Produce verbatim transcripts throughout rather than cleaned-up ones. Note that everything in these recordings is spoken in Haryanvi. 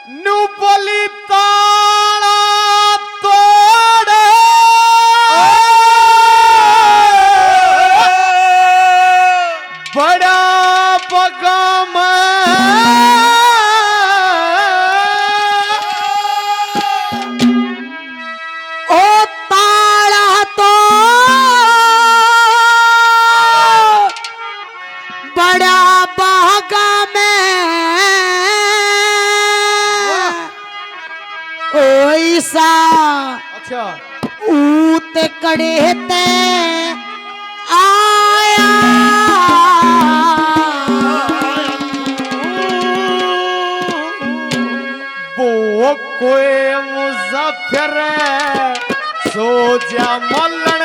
न्यू बोली ताला तोड़ बड़ा बगा में। ओ ताला तो बड़ा बागा में ओइसा। अच्छा। ऊत कड़े ते आया। वो कोई मुसाफिर सो जा मलण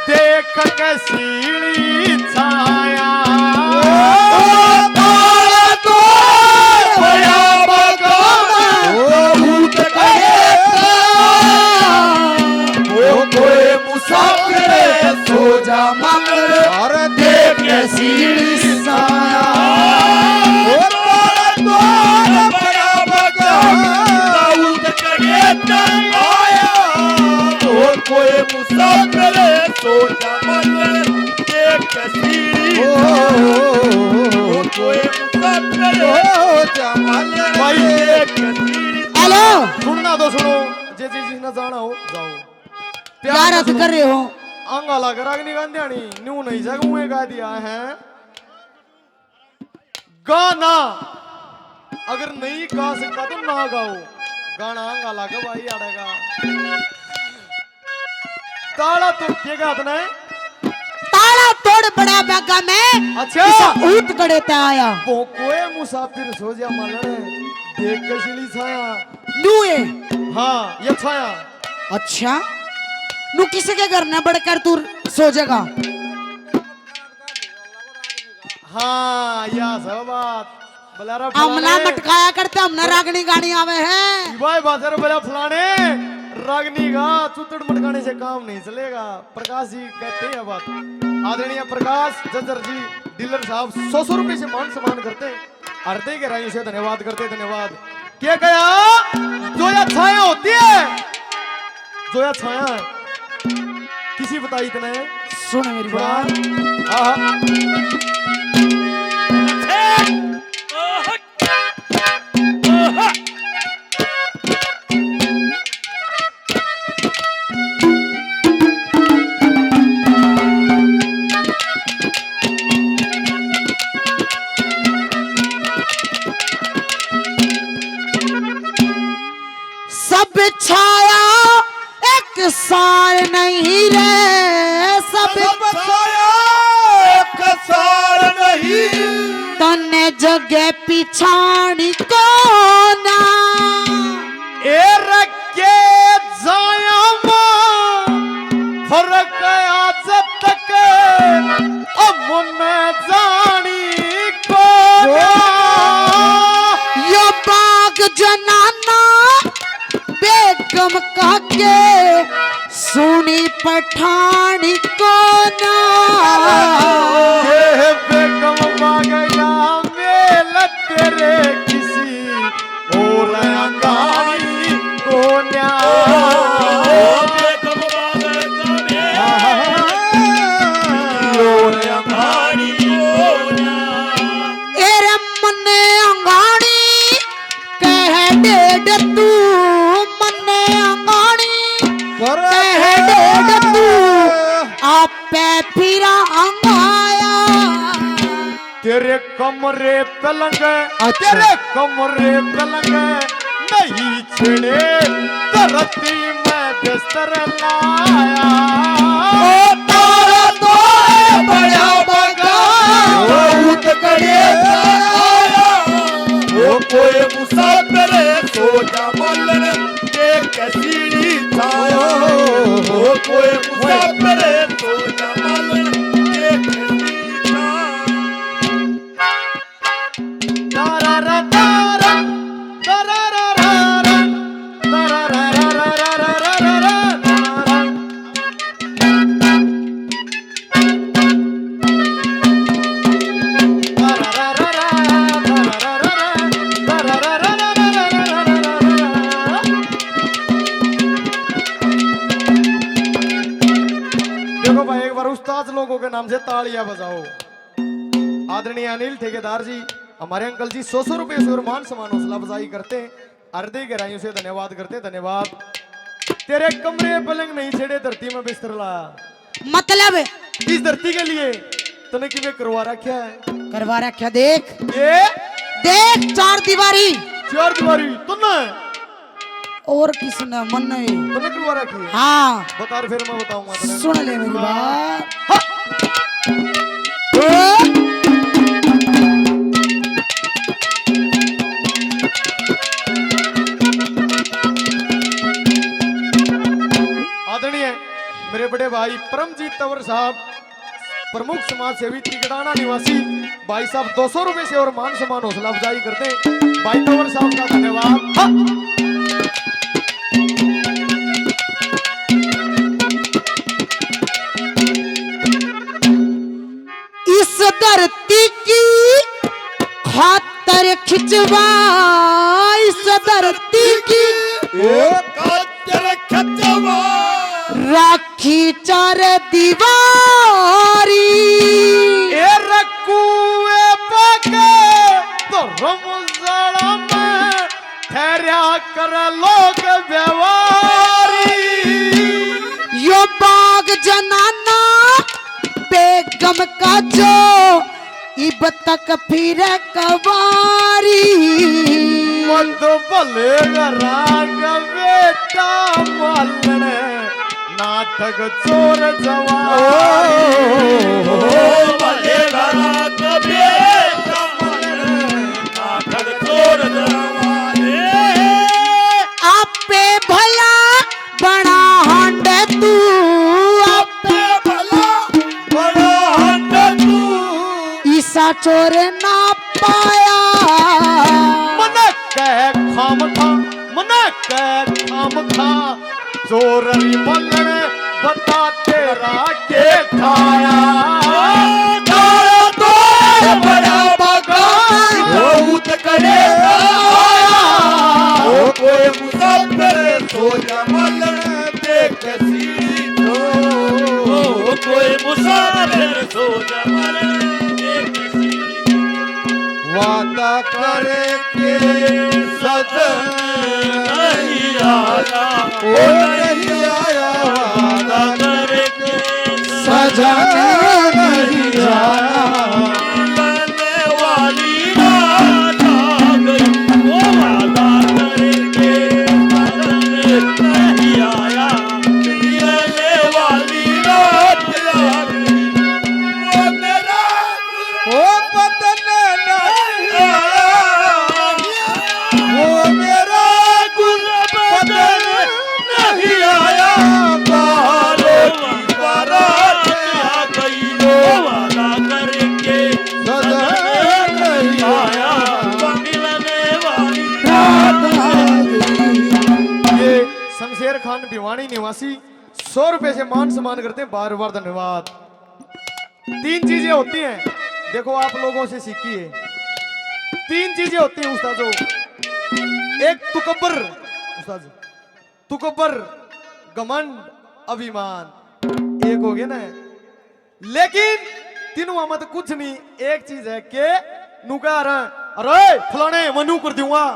देख के सीली छाया। ओ ताला तोड़ भया बगा में, ओ भूत कहे वो कोई मुसाफिर सो जा मलण। अरे देख के सीली छाया। ओ ताला तोड़ भया बगा में, भूत कहे आया। ओ कोई मुसाफिर सो जा मलण देख के सीली। ओ कोई मुसाफिर सो जा मलण भाई। देख के सीली। हेलो। सुनना तो सुनो, जे जी जिसने जाना हो जाओ। प्यार यार, से हद सुनो। कर रहे हो। आंगा लाग रागनी गांधी आनी, न्यू नहीं जागू गा दिया है। गाना अगर नहीं गा सकता तो ना गाओ। गाना आंगा लागे भाई आड़ेगा। ताला तोड़ के गा अपने। ताला तोड़ बड़ा बागा में। अच्छा। किसा ऊत कड़े ते आया। वो कोई मुसाफिर सो जा मलण देख के सीली छाया। न्यू है। हाँ, ये छाया। अच्छा, न्यू किसी के घर ना बढ़कर तू सो जाएगा। हाँ, या सब बात। बलारा हमना फलाने। मटकाया करते, हमने रागनी गानी आवे है। भाई बाजार बला फलाने, रागनी गा, चुतड़ मटकाने से काम नहीं चलेगा। प्रकाश जी कहते हैं बात। आदरणीय प्रकाश जज्जर जी, डीलर साहब, सौ सौ रुपए से मान सम्मान करते हैं। हृदय गहराइयों से धन्यवाद करते, धन्यवाद। क्या कहा? जो या छाया होती है, जो या छाया है, किसी बताई तने? सुन मेरी सुना। बात। आहा। सब छाया एक सार नहीं रे, सब सब छाया एक सार नहीं। तन्ने जगह पिछाणी कोना। ए रखे जाया मां, फर्क आज तक अमुन जानी कोना। यो बाग जनाना बेगम काके सुनी पठानी कोना। ये बेगम बाग का मेल तेरे किसी और अंगारी कोन्या। और अंगारी कोन्या। एरे मन्ने अंगारी कह डेड तू, मन्ने अंगारी कह डेड तू, आपे फिरा अंगाया। तेरे कमरे पलंग, अच्छा। तेरे कमरे पलंग नहीं छिड़े, धरती में बिस्तर लाया। ओ तारा तो है बड़ा बगा, ओ ऊत कड़े आया। ओ कोई मुसाफिर सो जा मलण देख के सीढ़ी छाया। ओ कोई मुसाफिर सो जा मलण देख के सीढ़ी छाया। लोगों के नाम से तालियां बजाओ। आदरणीय अनिल ठेकेदार जी, हमारे अंकल जी, सौ सौ रुपए से और मान सम्मान हौसला अफजाई करते हैं। हृदय गहराइयों से धन्यवाद करते हैं, धन्यवाद। तेरे कमरे पलंग नहीं छेड़े, धरती में बिस्तर लाया। मतलब? इस धरती के लिए तने किमें करवा रखा है? करवा रखा, देख। ये? देख, चार दीवारी। चार दीवारी तन्ने? और किसने? मन्ने ही। तन्ने करवा रखी है? हाँ। बता, फिर मैं बताऊंगा तन्ने। सुन ले मेरी हाँ। बात। हाँ। आदरणीय मेरे बड़े भाई परमजीत तंवर साहब, प्रमुख समाज सेवी तिगड़ाना निवासी, भाई साहब दो सौ रुपए से और मान सम्मान हौसला अफजाई करते हैं। भाई तंवर साहब का धन्यवाद। हाँ। इस धरती की खातर खिंचवा, इस धरती की ए खातर खिंचवा। राखी चार दीवारी। ए रकुए पाके धर्मशाला में ठहरया कर लोग व्यवहारी। यो बाग जनाना बेगम का जो इब तक फिर कवारी। मत भले राग बेटा मालण नाटक चोर जवारी। ओ भले राग बेटा मालण नाटक चोर जवारी। आपे भला बना हांडे तू, आपे भला बना हांडे तू। ईसा चोर ना पाया। मने कह खाम खा, मने कह खाम खा, चोर री मलण बता तेरा के खाया। तारा तो बड़ा बगान बहुत करे आया। ओ कोई मुसाफिर सो जा मलण देख सीढ़ी तो। ओ कोई मुसाफिर सो जा मलण देख सीढ़ी। वादा करके सजन नहीं आया, ओ नहीं आया, वादा करके सजन नहीं आया। मिलने वाली रात आ गई, ओ वादा करके सजन नहीं आया। मिलने वाली रात आ गई, ओ मेरा ओ बदन नहीं आया, ओ मेरा गुल बदन नहीं आया, बहारों की बारात आ गई, ओ वादा करके सजन नहीं आया, मिलने वाली रात आ गई। ये शमशेर खान भिवानी निवासी सौ रुपए से मान सम्मान करते हैं, बार बार धन्यवाद। तीन चीजें होती हैं, देखो आप लोगों से सीखी है। तीन चीजें होती हैं उस्ताद जो, एक तुकब्बर, उस्ताद जी, तुकब्बर, घमंड, अभिमान, एक हो गए ना। लेकिन तीनों में तो कुछ नहीं, एक चीज है के नुका रहा, अरे फलाने मैं न्यू कर दूंगा,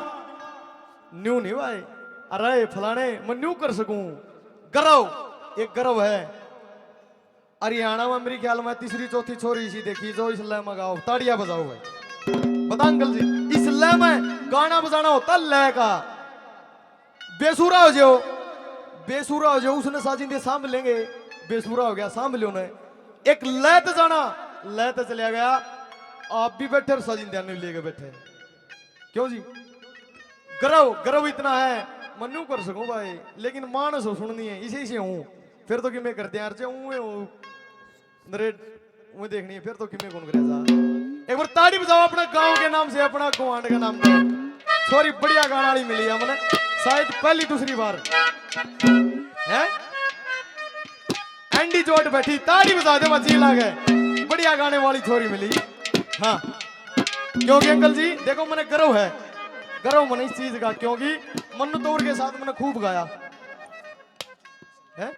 न्यू नहीं भाई, अरे फलाने मैं न्यू कर सकूं, गर्व, एक गर्व है। हरियाणा में मेरी ख्याल में तीसरी चौथी छोरी इसी देखी जो इस लय में गाओ, ताड़ियां बजाओ भाई। बता अंकल जी, इस लय में गाना बजाना होता लय का। बेसुरा हो जाओ, बेसुरा हो जाओ, उसने साजिंदे सांभ लेंगे। बेसुरा हो गया, सांभ लियो ने। एक लय ते जाना, लय ते चलिया गया, आप भी बैठे और साजिंदे ने लेके बैठे। क्यों जी? गर्व, गर्व इतना है, मैं न्यू कर सकूं भाई, लेकिन मानस हो सुननी है, इसे इसे हूं, फिर तो कि मैं कर दिया, अर्जे हूं, हूं, नरे, वो देखनी है, फिर तो कि मैं कौन करे जा। एक बार ताड़ी बजाओ अपने गांव के नाम से, अपना गुआंढ के नाम से। छोरी बढ़िया गाने वाली मिली है मने, शायद पहली दूसरी बार है। एंडी जोट बैठी, ताड़ी बजा दे, बची लागे। बढ़िया गाने वाली छोरी मिली। हाँ, क्योंकि अंकल जी देखो, मने गर्व है, गर्व मने इस चीज का, क्योंकि मन्नू तौर के साथ मने खूब गाया है।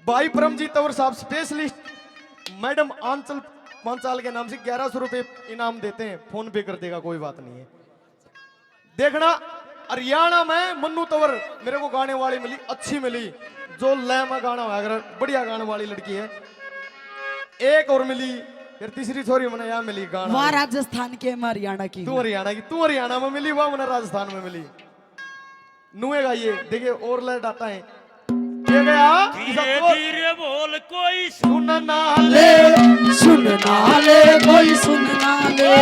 भाई परमजीत तौर साहब specialist मैडम आंचल पांचाल के नाम से ग्यारह सौ रुपए इनाम देते हैं, फोन पे कर देगा, कोई बात नहीं है। देखना, हरियाणा में मन्नू तंवर मेरे को गाने वाली मिली, अच्छी मिली, जो लय में गाना होया करे, बढ़िया गाने वाली लड़की है। एक और मिली, फिर तीसरी छोरी मने यहाँ मिली गाना। वहाँ राजस्थान के, मैं हरियाणा की तू हूँ। हरियाणा की, तू हरियाणा में मिली, वह मने राजस्थान में मिली। नुए गाइए, देखिए और ले डाटा है। ये गया, धीरे धीरे बोल कोई सुनना ले, सुनना ले, कोई सुनना ले।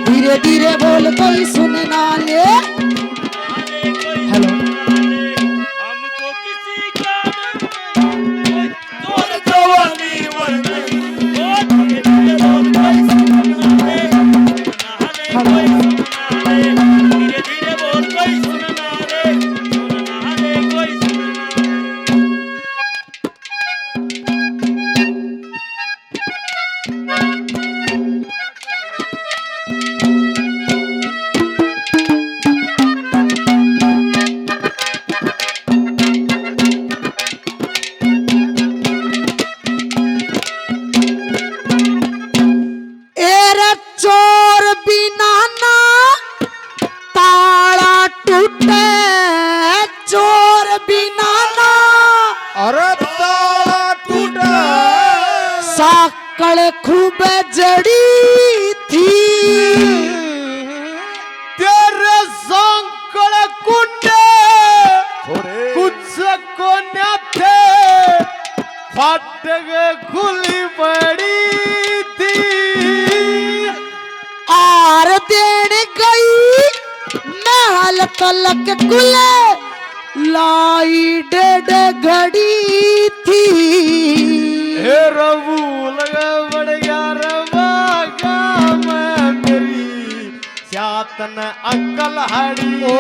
धीरे धीरे बोल कोई सुनना ले। हेलो। हमको किसी का डर नहीं, कोई तोर जवानी वर नहीं। ओ धीरे धीरे बोल कोई सुनना ले। हेलो। धीरे धीरे बोल कोई सुनना ले, सुनना ले कोई सुनना। ए रे चोर बिना ना ताला टूटे, चोर बिना ना। अरे ताला टूटे। साकड़ खूब जड़ी थी। तेरे सांकड़ कुंडे अरे। कुछ कोन्या थे, फाटक खुली पड़ी थी। आर देन गई महल तलक कुले, लाई डेढ़ घड़ी थी। हे रबू लगा बड़ गया रे बागा में मेरी, स्यात नै अकल हाड़ी। ओ,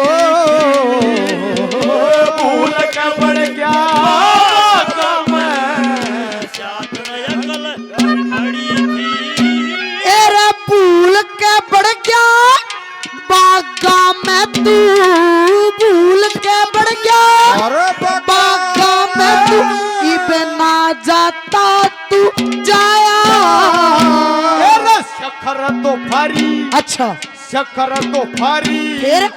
भूल के बड़ गया बागा में। स्यात नै अकल हाड़ी थी। ए रे भूल के बड़ गया बागा में तू, भूल के बड़ गया अरे बागा। बागा में तू, इब ना जाता तू जाया। ए रे सखर तो फारी। अच्छा। सखर तो फारी। फिर?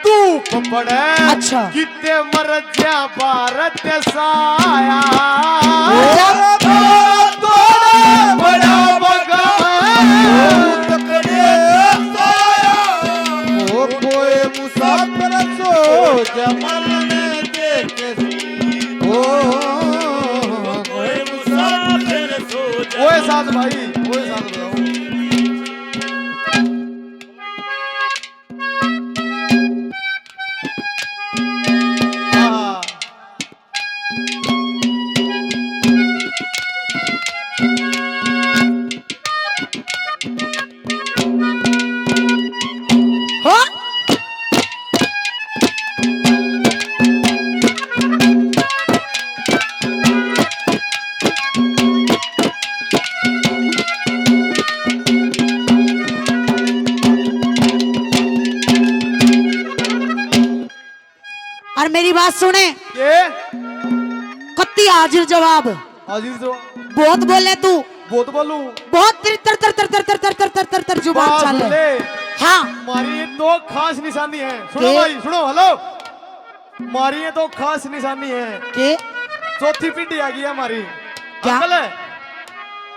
धूप पड़े। अच्छा। किते मर जा भारत साया। ओ। तोड़े बड़ा बगा। तकड़े साया। ओ कोई मुसाफिर सो जमल ने देखे। ओ। कोई मुसाफिर सो जमल। ओए साथ भाई, ओए साथ भाई। और मेरी बात सुने। के? कत्ती हाजिर जवाब। हाजिर जवाब। बहुत बोले तू। बहुत बोलूं। बहुत तिर-, तर, तर, तर जुबान बात चाले। ले। हाँ। मारी ये दो खास निशानी है। सुनो के? भाई, सुनो, हेलो। मारी ये दो खास निशानी है। के? चौथी पीढ़ी आ गई है हमारी। क्या? अंकल है।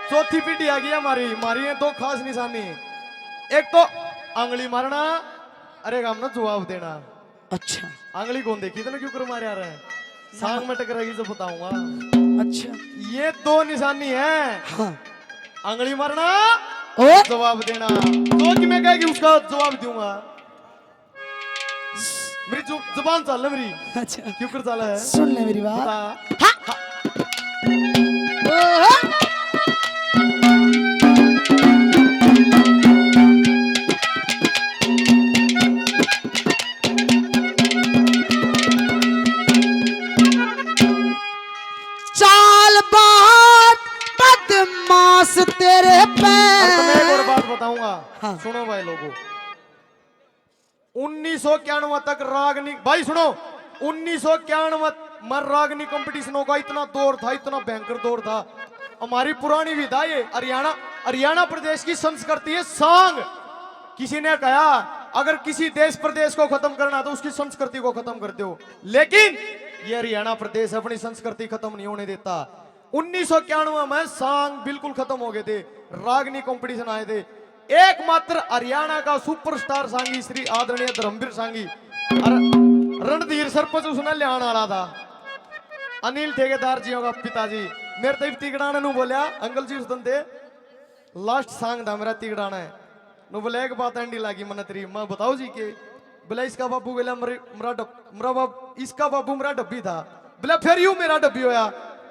चौथी पीढ़ी आ गई है हमारी। मारी ये दो खास निशानी। एक तो आंगली मारना, अरे काम ना जवाब देना। अच्छा। आंगली कौन देखी तने क्यों कर मारे आ रहा है? सांग में टकराएगी तो बताऊंगा। अच्छा। ये दो निशानी है। हाँ। आंगली मारना, और? जवाब देना। तो कि मैं कहेगी उसका जवाब दूंगा। मेरी जु-, जुबान चाल है मेरी। अच्छा। क्यों कर चाल है? सुन ले मेरी बात। बता। हाँ। हाँ। ओहो। चाल बात बदमाश तेरे पे। और तुम्हें एक और बात बताऊंगा। हाँ। सुनो भाई लोगों, उन्नीस सौ इक्यानवे तक रागनी, भाई सुनो, उन्नीस सौ इक्यानवे में रागनी कंपटीशनों का इतना दौर था, इतना भयंकर दौर था। हमारी पुरानी विधा ये हरियाणा, हरियाणा प्रदेश की संस्कृति है सांग। किसी ने कहा, अगर किसी देश प्रदेश को खत्म करना तो उसकी संस्कृति को खत्म कर दो, लेकिन ये हरियाणा प्रदेश अपनी संस्कृति खत्म नहीं होने देता। उन्नीस सौ इक्यानवे में सांग बिल्कुल खत्म हो गए थे, रागनी कंपटीशन आए थे। एकमात्र हरियाणा का सुपरस्टार सांगी श्री आदरणीय धर्मवीर सांगी और रणधीर सरपंच उसने लियाण वाला था, अनिल ठेकेदार जी होगा पिताजी। मेरे तो तिगड़ाने नु बोलिया, अंकल जी उस दिन थे, लास्ट सांग था मेरा तिगड़ाना है। नु बोले, एक बात एंडी लागी मन तेरी, मैं बताओ जी के? बोले, इसका बाबू बोला, मरे, मरा डब-, मरा बाब-, इसका बाबू मेरा डब्बी था। बोले, फिर यू मेरा डब्बी होया?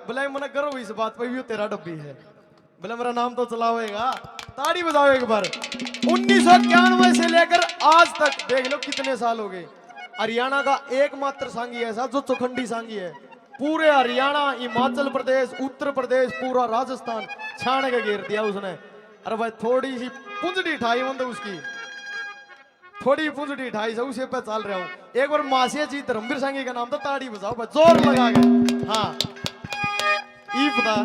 बोले, मने गर्व इस बात पे, यू तेरा डब्बी है। बोले, मेरा नाम तो चला होएगा। ताड़ी बजाओ एक बार। उन्नीस सौ इक्यानवे से लेकर आज तक देख लो कितने साल हो गए। हरियाणा का एकमात्र सांगी ऐसा जो चौखंडी सांगी है। पूरे हरियाणा, हिमाचल प्रदेश, उत्तर प्रदेश, पूरा राजस्थान छान के घेर दिया उसने। अरे भाई, थोड़ी सी पुंजड़ी ठाई, मतलब, उसकी थोड़ी पुंजड़ी ठाई से उसे पे चल रहा हूँ। एक बार मासिया जी धर्मवीर सांगी का नाम तो ताड़ी बजाओ भाई, जोर लगा के। हाँ, ई पता।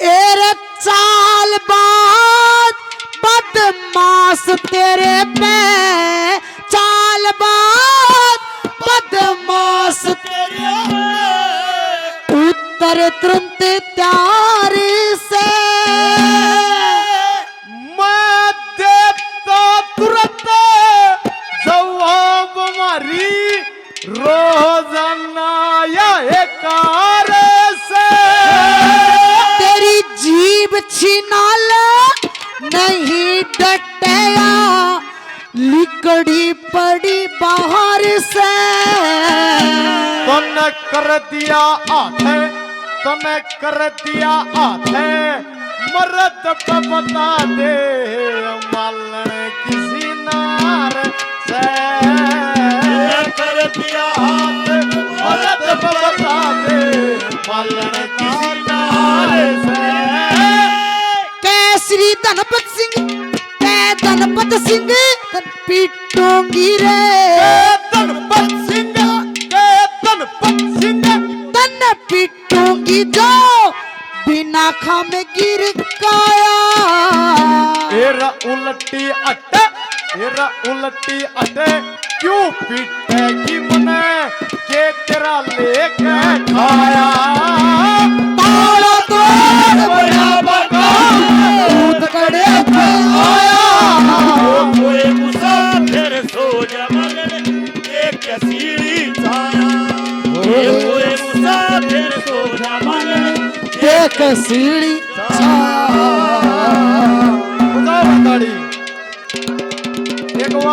ए रे चाल बाज बदमाश तेरे पे, चाल बाज बदमाश तेरे पे। उत्तर तुरंत तैयारी से। मैं देता तुरंत जवाब मारी रोजाना या एक कार से। तेरी जीभ छीना ले, नहीं डटया, लिकड़ी पड़ी बाहर से। तन्ने कर दिया हाथ, तन्ने कर दिया हाथ, मरद पे बता दे, मालन किसी नार से। कर दिया हाथ, मरद पे बता दे, मालन किसी नार से। कै श्री धनपत सिंह, कै धनपत सिंह, तन पीटूंगी रे। कै धनपत सिंह, कै धनपत सिंह। तन पीट टूंगी जो बिना खाम गिर काया। एरा उलटी अटे, एरा उलटी अटे, क्यों पीटेगी मने, के तेरा लेके खाया। ताला तोड़ बड़ा बका, भूत कड़े पे आया। ओ कोई मुसाफिर सो जा मगन, एक सीढ़ी छाया। ओ कोई मुसाफिर सो जा मगन, एक सीढ़ी छाया।